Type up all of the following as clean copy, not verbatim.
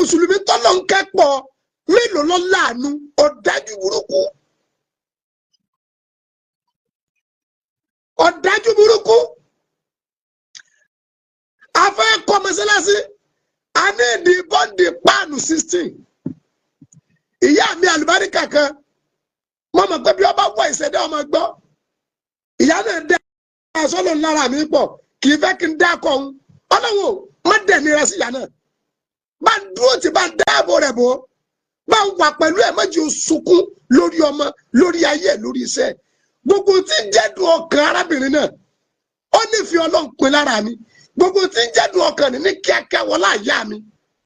Mùsùlùmí tọ́lọ̀ ń kẹ́pọ̀ mélòó ló láàánú? Ọ̀dájú burúkú, ọ̀dájú burúkú. A fẹ́ kọ́ mọ́sálásí, a ní ìdí bọ́ǹdì páànù 16. Ìyá mi àlùbáríkà kan, mo mọ̀ pé bí ọba wọ ìṣẹ̀dá ọmọ gbọ́, ìyá náà dẹ́ aṣọ lòun lára mi pọ̀, kì í fẹ́ kí n dákọ̀ òun. Ọlọ́run ò má dẹ̀ nira sí ìyá náà, bá ń dúró tí bá ń dáàbò rẹ̀ bò, bá ń wà pẹ̀lú ẹ̀, má jẹ́ ó sunkún lórí ọmọ, lórí ayé ẹ̀, lórí iṣẹ́ ẹ̀. Gbogbo tí ń jẹ́dùn ọkàn arábìnrin náà, ó nífẹ̀ẹ́ Ọlọ́run pin lára mi. Gbogbo tí ń jẹ́dùn ọkàn ní kíákíá, wọlá ìyá mi,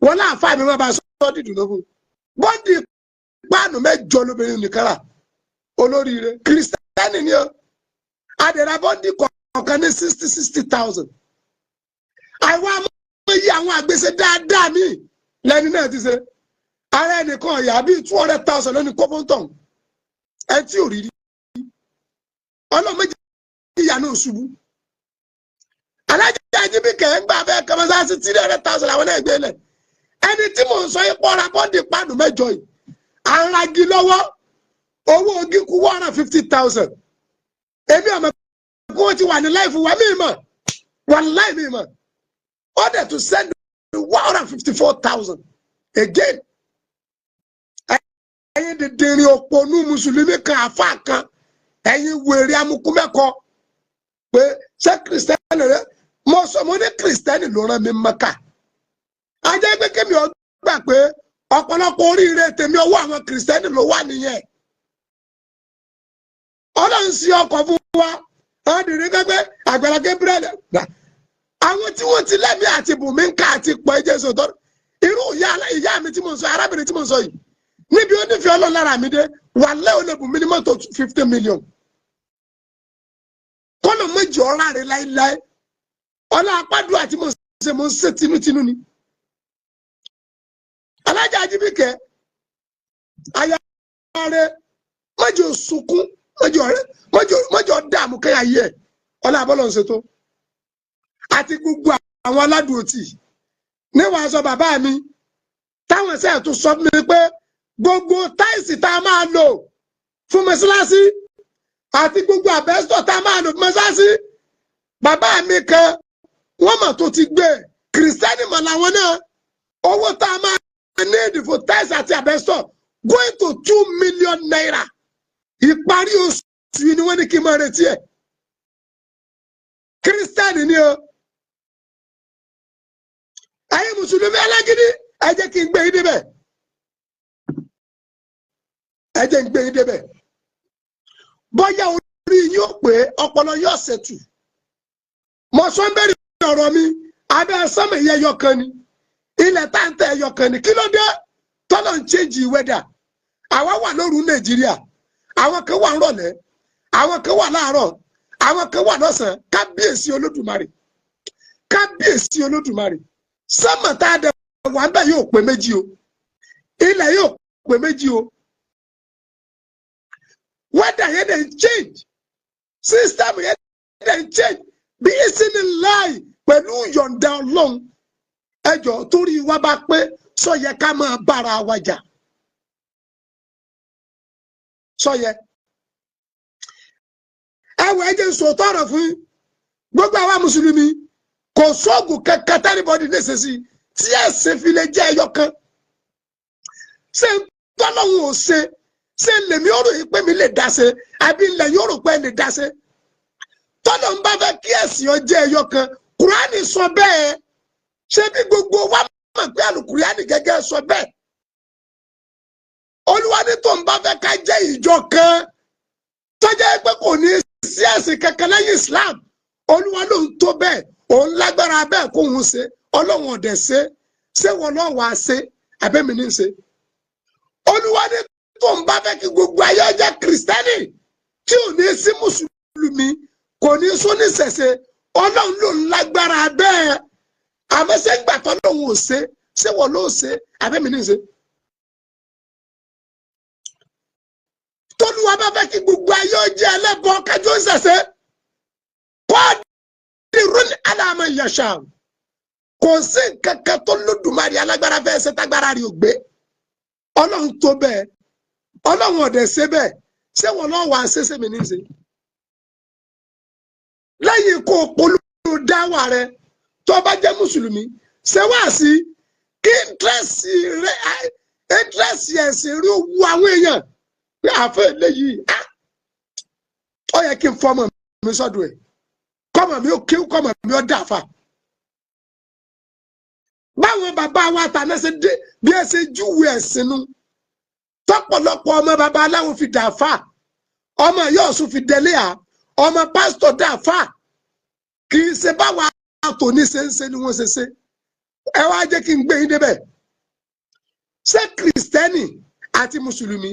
wọlá àfa mi, má bá sọ dídùn lógún. Bọ́ǹdì páànù 8 lóbìnrin nìkan rà. Olóríire Kìrìsìtẹ́nì ni ó. Àdèrà bọ́ǹdì kọ̀ọ̀kan ní 60,000. Àìwá amóye àwọn àgbèsè dáadáa mi lẹ́ni náà ti ṣe. Ara ẹnìkan ọ̀yà bíi 200,000 lónìí kọ́fọ́ntọ̀n ẹ tí ò rí rí. Ọlọ́mọdé ìyá náà ṣubú. Alájà Ajíbíkẹ́ ń gbà fẹ́ kọ́mọ́sáàsì, 300,000 làwọn náà gbé lẹ̀. Ẹni tí mò ń sọ yìí pọ́nra bọ́ǹdì páànù 8 yìí, à ń ragi lọ́wọ́, owó ogi kú 150,000. Èmi ọmọ kí wọ́n ti wà ní láìfù wa mí mọ̀, wà láì mí mọ̀. Ó dẹ̀ tún send 154,000 again. Ẹ̀yin dìndìnrín òpònú mùsùlùmí kan, àfa kan, ẹ̀yin wèrè amukumẹ́kọ, pé ṣé Kìrìsìtẹ́nì rẹ? Mo sọ, mo ní Kìrìsìtẹ́nì ló rán mi Mẹ́kà. Ajẹ́ pé kémi ọ gbà pé ọ̀pọ̀lọpọ̀ oríire tèmi, ọwọ́ àwọn Kìrìsìtẹ́nì ló wà nìyẹn. Ọlọ́run sí ọkọ̀ fún wa, àwọn dìrín gbẹgbẹ́ Àgbàlá Gabriel, àwọn tí wọ́n ti lẹ́mìí àti bùnmí ń ká àti pọ̀ ẹ̀jẹ̀ sọ̀tọ́. Irú ìyá mi tí mo sọ, arábìnrin tí mo sọ yìí, níbi ó nífẹ̀ẹ́ Ọlọ́run lára mi dé, wà lẹ́ ò lè bùn mí ní mọ́tò 50 million. Kọ́nà méjì ọ̀rá rẹ̀ láéláé. Ọlá apádùn àti mo ṣe, mo ń ṣe tinútinú ni. Alájà Ajíbíkẹ́ aya rẹ̀, méjì ò sunkún, méjì ọ̀rẹ́, méjì ọ̀dààmú kẹ́yà yẹ. Ọlá àbọ̀lọ̀ ń ṣètò àti gbogbo àwọn aládùn òtì níwọ̀n aṣọ bàbá mi táwọn ṣe tún sọ fún mi pé gbogbo tiles tá a máa lò fún mọ́ṣáláṣí àti gbogbo asbestos tá a máa lò fún mọ́ṣáláṣí, bàbá mi kan wọ́n mọ̀ tó ti gbé. Kìrìsìtẹ́nì mọ̀ làwọn náà. Owó tá a máa ní ìdìbò tiles àti asbestos going to ₦2 million. Ìparí oṣù yìí ni wọ́n ní kí n máa retí ẹ̀. Kìrìsìtẹ́nì ni o. Ẹ̀yin mùsùlùmí alágídí, ẹ jẹ́ kí n gbé yín débẹ̀, ẹ jẹ́ n gbé yín débẹ̀. Bóyá orí yín ó pé, ọpọlọ yóò ṣètù. Mo sọ ń bẹ̀rẹ̀ ọ̀rọ̀ mi, abẹ́ sánmà yẹ ẹyọ kan ni, ilẹ̀ táǹtẹ̀ ẹyọ kan ni. Kí ló dé tọ́lọ̀ ń change weather? Àwa wà lóru Nàìjíríà, àwọn kan wà nrọ̀lẹ́, àwọn kan wà láàárọ̀, àwọn kan wà lọ́sàn-án. Kábíyèsí Olódùmarè, kábíyèsí Olódùmarè. Sánmà tá a dẹ̀ wà ń bẹ̀ yóò pé méjì o, ilẹ̀ yóò pé méjì o. Weather yẹn dẹ̀ ń change, system yẹn dẹ̀ ń change bí ìsinmi láì pẹ̀lú yọ̀ǹda Ọlọ́run. Ẹjọ́, torí wa bá pé, sọ yẹ ká máa bára wa jà? Sọ yẹ? Ẹ wọ, ẹ jẹ́ n sòótọ́ ọ̀rọ̀ fún yín. Gbogbo àwa mùsùlùmí, kò sóògùn kankan t' anybody lè ṣe sí tí ẹ̀sìn fi lè jẹ́ ẹyọ kan. Ṣé tọ́lọ́hún ò ṣe? Ṣé lèmi ó rò yín pé mi lè dá ṣe, àbí ilẹ̀ yóò rò pé lè dá ṣe? Tọ́lọ̀ ń bá fẹ́ kí ẹ̀sìn ó jẹ́ ẹyọ kan, Kùránì sọ bẹ́ẹ̀. Ṣé bí gbogbo wa mọ̀ pé àlùkùránì gẹ́gẹ́ sọ bẹ́ẹ̀? Olúwa ní tó ń bá fẹ́ ká jẹ́ ìjọ kan tó jẹ́ pé kò ní sí ẹ̀sìn kankan lẹ́yìn Islam, Olúwa ló ń tó bẹ́ẹ̀, òun lágbára bẹ́ẹ̀ kóun ṣe. Ọlọ́run ọ̀dẹ̀ ṣe. Ṣé wọn náà wàá ṣe, àbẹ́mi ní ṣe? Olúwa ní tó ń bá fẹ́ kí gbogbo ayé jẹ́ Kìrìsìtẹ́nì, tí ò ní sí mùsùlùmí, kò ní sún ní ṣẹ̀ṣẹ̀, Ọlọ́run ló ń lágbára bẹ́ẹ̀. Àmọ́ ṣé ń gbà tọ́ lòun ò ṣe, ṣé wọn ló ṣe, àbẹ́mi ní ṣe? Tolúwa bá fẹ́ kí gbogbo ayé jẹ́ ẹlẹ́bọ, kájọ ń ṣẹ̀ṣẹ̀, kọ́ọ̀dì rún aláàmọ̀ yẹ̀ṣà. Kò sí nǹkan kan tó lódùmarè alágbára fẹ́ ṣe tágbára rí ò gbé. Ọlọ́run tó bẹ́ẹ̀, Ọlọ́run ọ̀dẹ̀ ṣe bẹ́ẹ̀. Ṣé wọn lọ́wọ́ wá ṣe sẹ́mi ní í ṣe? Lẹ́yìn kó o polówó dáwà rẹ, tó bá jẹ́ mùsùlùmí, ṣe wá sí kí interest rẹ, interest ẹ̀sìn rí wu àwọn èèyàn pé àfẹ́ eléyìí, ó yẹ kí n fọmọ mi sọ́dọ̀ ẹ̀, kọ́mọ mi ó kí, kọ́mọ mi ó dàfà. Báwọn bàbá wa tàná ṣe dé, bí ẹ ṣe júwe ẹ̀sìn nu, tọ́pọ̀lọpọ̀ ọmọ bàbá aláwo fi dàfà, ọmọ yóò sùn fi délé à, ọmọ pásítọ̀ dàfà. Kì í ṣe báwa tòní ṣe ń ṣe ni wọ́n ṣe ṣe. Ẹ wá jẹ́ kí n gbé yín débẹ̀. Ṣé Kìrìsìtẹ́nì àti Mùsùlùmí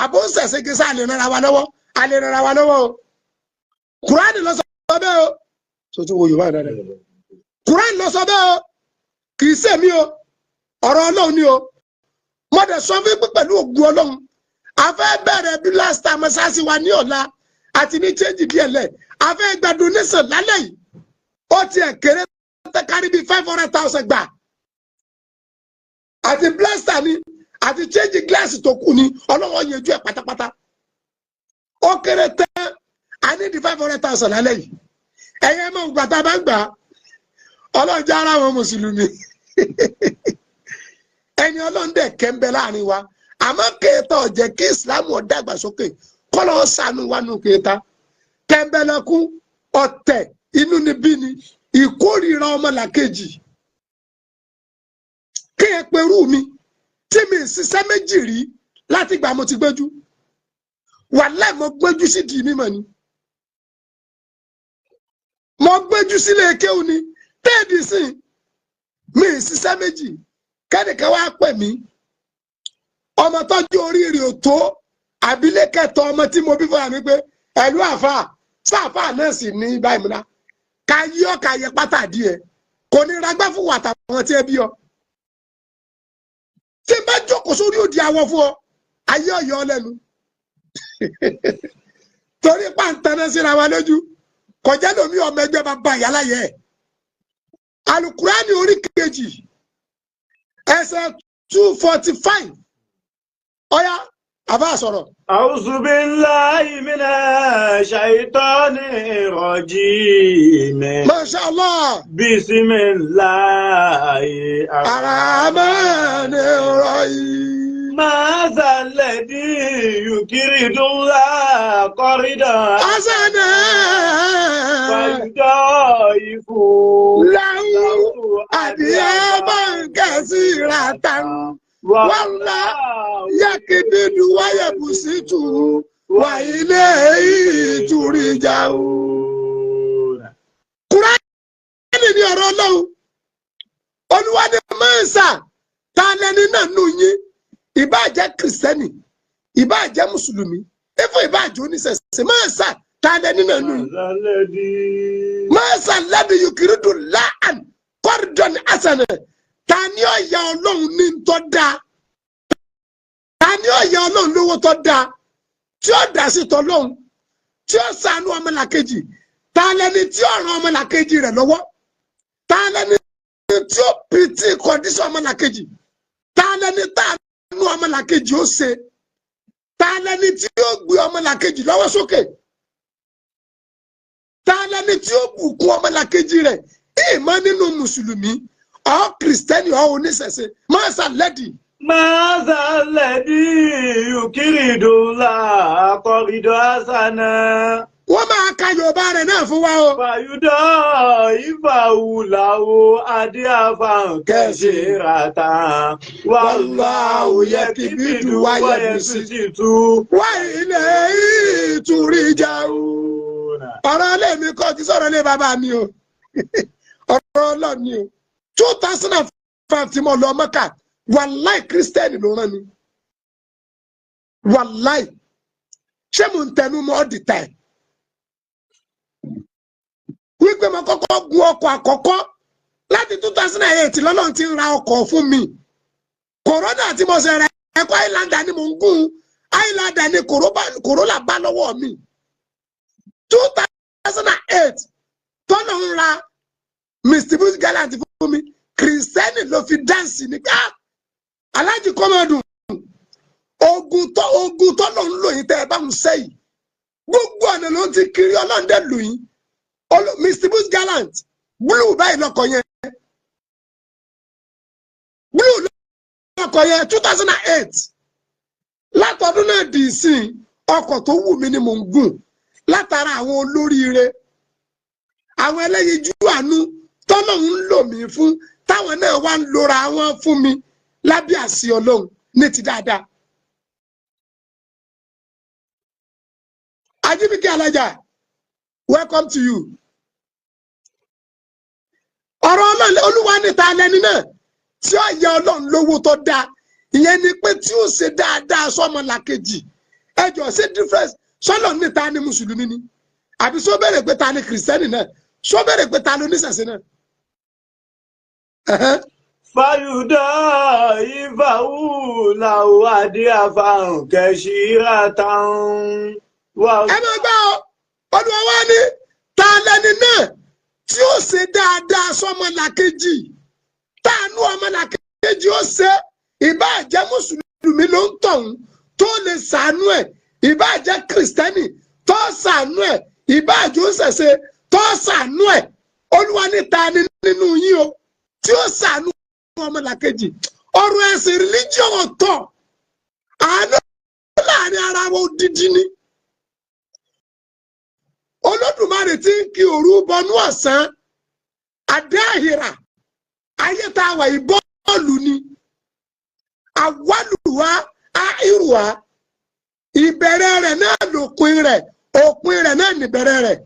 àbóǹsẹ̀ṣẹ̀gẹ̀ sá lè ràn wa lọ́wọ́? A lè ràn wa lọ́wọ́ o. Kùránì ló sọ bẹ́ẹ̀ o. Tó tún wo Yorùbá dáadáa, Kùránì ló sọ bẹ́ẹ̀ o, kì í ṣèmi o, ọ̀rọ̀ Ọlọ́run ni o. Mo dẹ̀ sọ fún pé pẹ̀lú ògùn Ọlọ́run, a fẹ́ bẹ̀rẹ̀ bí last time mọ́sáàsì wa ní ọ̀la àti ní change díẹ̀ lẹ̀. A fẹ́ gba donation lálẹ́ yìí. Ó tiẹ̀ kéré tẹ́ kárí bíi 500,000 gbà, àti plaster ni àti change glass tó kù ni. Ọlọ́wọ́ yẹjú ẹ̀ pátápátá. Ó kéré tẹ́ a ní di 500,000 lálẹ́ yìí. Ẹ̀yẹ́ mọ̀ gbà tá a bá ń gbà, Ọlọ́run jẹ́ ara àwọn mùsùlùmí ẹni Ọlọ́run dẹ̀ kẹ́ ń bẹ láàrin wa. Àmọ́ kéètò ọ̀jẹ̀ kí Ìsìlámù ó dàgbàsókè, kọ́lọ́ sànù wa nù. Kéèta tẹ̀m̀bẹ̀lẹ̀kú, ọ̀tẹ̀, inú ni bí ni, ìkórìíra ọmọlàkejì. Kí ẹ perú mi tí mi ṣiṣẹ́ méjì rí láti gbà mo ti gbẹ́jú, wàláì, mo gbẹ́jú sí di mímọ̀ ni, mo gbẹ́jú sílé kéwù ni. Téèdì sí mi ṣiṣẹ́ méjì, kẹ́nìkan wá pè mí, ọmọ tọ́jú oríire ò tó àbílẹ̀kẹtọ ọmọ tí mo bí fúnra mi, pé ẹ̀lú àfà sáfà náà sì ní báyìí múná ká yí ọ́ ká yẹ pátá díẹ̀, kò ní ragbá fún wàtà wọn tí ẹ bí ọ. Tí n bá jókòó sórí òdi awọ fún ọ, ayé ọyọ lẹ́nu, torí pàǹtánná síra wa lójú kọjá lómi. Ọmọ ẹgbẹ́ bá ba ìyálà yẹ. Alukurani orí kejì, ẹsẹ̀ 245. Ọ̀yá, àbá sọ̀rọ̀. أعوذ بالله من الشيطان الرجيم. Masha Allah. بسم الله Ar-Rahman Ar-Rahim. من ذا الذي يقرض الله قرضا حسنا فيضاعفه له أضعافا كثيرة والله يقبض ويبسط وإليه ترجعون. Kùránì ní ọ̀rọ̀ Ọlọ́run. Olúwa ní mẹ́sà ta lẹni náà nù yín, ìbáà jẹ́ Kìrìsìtẹ́nì, ìbáà jẹ́ Mùsùlùmí, ifo ìbáà jẹ́ oníṣẹ̀ṣe, mẹ́sà ta lẹni náà nù yín. من ذا الذي من ذا الذي يقرض الله قرضا حسنا. Ta ni ó yá Ọlọ́run ní tó dáa? Ta ni ó yá Ọlọ́run lówó tó dáa tí ó dá sí tọlọ́run, tí ó ṣàánú ọmọlàkejì? Ta lẹni tí ó ràn ọmọlàkejì rẹ̀ lọ́wọ́? Ta lẹni tí ó pity condition ọmọlàkejì? Ta lẹni táànú ọmọlàkejì ó ṣe? Ta lẹni tí ó gbé ọmọlàkejì lọ́wọ́ sókè? Ta lẹni tí ó bùkún ọmọlàkejì rẹ̀? Ìmọ̀ nínú Mùsùlùmí ọ̀, Kìrìsìtẹ́nì ọ̀, oníṣẹ̀ṣe, من ذا الذي. من ذا الذي يقرض الله قرضا حسنا. Wọ́n máa ka Yorùbá rẹ̀ náà fún wa o. فيضاعفه له أضعافا كثيرة والله يقبض ويبسط وإليه ترجعون. Ọ̀rọ̀ ilé mi kọ́, ti sọ̀rọ̀ ilé bàbá mi o, ọ̀rọ̀ Ọlọ́run ni o. 2005 tí mo lọ Mẹ́kà, wàláì, Kírísítẹ́nì ló rán mi. Wàláì, ṣé mo ń tẹnu mọ́ all the time wípé mo kọ́kọ́ gun ọkọ̀ àkọ́kọ́ láti 2008 lọ́lọ́run ti ń ra ọkọ̀ fún mi. Corolla tí mo ṣe rẹ̀ ẹ̀kọ́, Highlander ni mò ń gùn. Highlander ni Corolla bá lọ́wọ́ mi 2008 tọ́nà ń ra. Mr Boots Gallant fún mi, Kìrìsìtẹ́nì ló fi dance ní ká aláàjì kọ́mọdún. Ogun tó lọ ń lò yín tẹ́ ẹ bá ń sẹ́yìn, gbogbo ọ̀nà ló ń ti kiri, ọlọ́ndẹ̀ lò yín. Mr Boots Gallant blue báyìí lọkọ̀ yẹn, blue lọkọ̀ yẹn, 2008. Látọdún náà dì í sí, ọkọ̀ tó wù mí ni mò ń gùn, látara àwọn olóríire, àwọn ẹlẹ́yinjú àánú tọ́lọ́hún ń lò mí fún, táwọn náà wá ń lora wọn fún mi lábẹ́ àṣì Ọlọ́run ní ti dáadáa. Ajibike Alaja, welcome to you. Ọ̀rọ̀ Ọlọ́run, Olúwa níta lẹni náà tí ó yẹ Ọlọ́run lówó tó dáa, ìyẹn ni pé tí ó ṣe dáadáa sọ́mọ làkejì. Ẹjọ́ ṣe difference sọ́lọ̀ níta ni mùsùlùmí ni, àbí sọ bẹ̀rẹ̀ pé ta ni kìrìsìtẹ́nì náà, sọ bẹ̀rẹ̀ pé ta ni oníṣẹ̀ṣe náà? Fayuda ìfàwù làwọn adé àfàrùn kẹsìrà táwọn. Ẹ máa gbọ́ ọ, Olúwa wá ní ta lẹni náà tí ó ṣe dáadáa sọ́mọlàkejì, táànú ọmọlàkejì ó ṣe, ìbáà jẹ́ mùsùlùmí ló ń tọ̀hún tó lè ṣàánú ẹ̀, ìbáà jẹ́ kìrìsìtẹ́nì tó ṣàánú ẹ̀, ìbáà jẹ́ òṣèṣe tó ṣàánú ẹ̀. Olúwa ní ta ni nínú yín o tí ó ṣàánú ọmọlàkejì? Ọ̀rọ̀ ẹ̀sìn, religion ọ̀tọ̀, àánú láàrin ara wọn odidi ni. Olódùmarè tí ń kí òru bọnú ọ̀sán àdáhìrà, ayé tá a wà yìí bọ́ọ̀lù ni, àwálùwá àìrùwá, ìbẹ̀rẹ̀ rẹ̀ náà lòpin rẹ̀, òpin rẹ̀ náà nìbẹ̀rẹ̀ rẹ̀,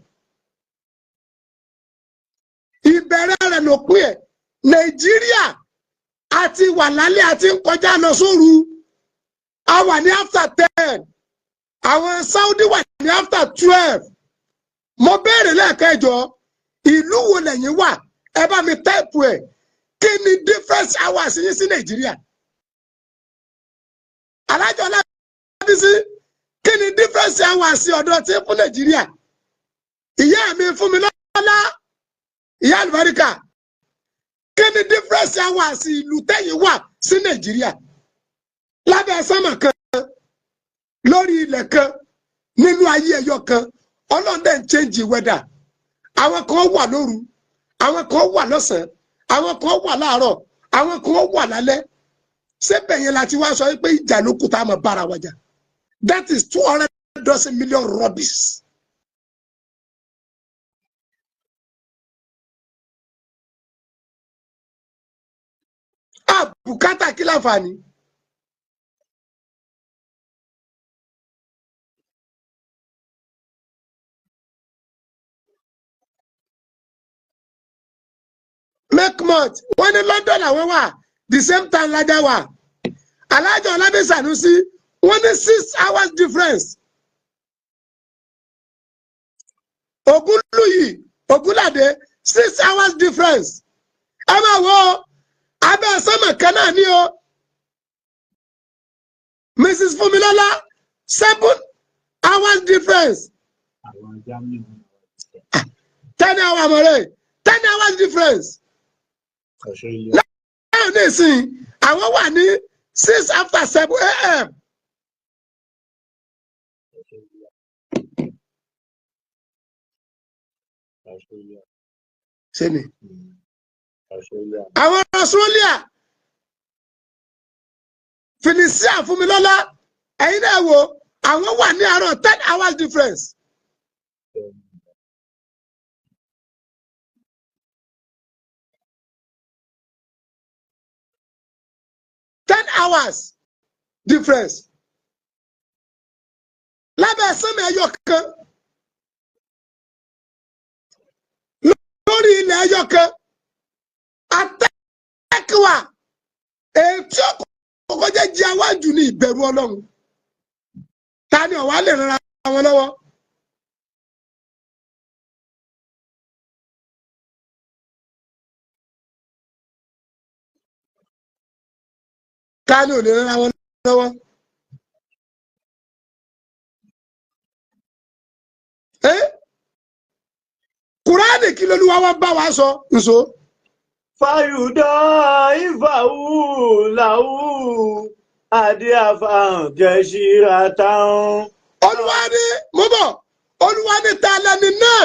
ìbẹ̀rẹ̀ rẹ̀ lòpin ẹ̀. Nàìjíríà àti wà lálẹ́ àti ń kọjá lọ sóru, a wà ní after 10, àwọn Saudi wà ní after 12. Mo béèrè lẹ́ẹ̀kẹjọ, ìlú wo lẹ́yìn wà? Ẹ bá mi type ẹ̀. Kí ni difference hours yín sí Nàìjíríà? Alájọ Lábísí, kí ni difference hours ọ̀dọ̀ tí fún Nàìjíríà? Ìyá mi fún mi lọ́lá, ìyá àlùbáríkà, kí ni difference hours ìlú tẹ́yìn wà sí Nàìjíríà? Lábẹ́ sánmà kan, lórí ilẹ̀ kan, nínú ayé ẹyọ kan, Ọlọ́run dẹ̀ ń change weather. Àwọn kan wà lóru, àwọn kan wà lọ́sàn-án, àwọn kan wà láàárọ̀, àwọn kan wà lálẹ́. Sébẹ̀ yẹn láti wá sọ pé ìjà ló kù tá a máa bára wa jà? That is 200 dozen million rubbish. Àbùkátà kí láǹfààní. Mekmont, wọ́n ní London làwọn wà, the same time lájà wà. Alájọ Ọlábí Sanusi, wọ́n ní 6 hours difference. Ògúnlùyì Ògúnládé, 6 hours difference. Ẹ máa wo abẹ́ sọ́mọ̀ kan náà ní o. Mrs Fúnmilọ́lá, 7 hours difference. 10 hours mọ̀rẹ́, 10 hours difference. Náà nísìnyí àwọn wà ní 7:06 a.m. Ṣé ni àwọn Australia, Felicia Fúnmilọ́lá, ẹ̀yin náà wo, àwọn wà ní àárọ̀, 10 hours difference. 10 hours difference lábẹ́ sánmà ẹyọ kan, lórí ilẹ̀ ẹyọ kan. Atẹ́kùwà ètí ọkọ̀ jẹ́ jí awájú ní ìbẹ̀rù Ọlọ́run. Ta ni ọ̀wá lè ràn ara wọn lọ́wọ́? Ta ni ò lè ràn ara wọn lọ́wọ́? Eh? Kùránì kí lolúwa wá bá wa sọ nso. Fayudaifahu lahu adiafan kẹsíra tán. Olúwa ní mo bọ̀, Olúwa ní ta lẹni náà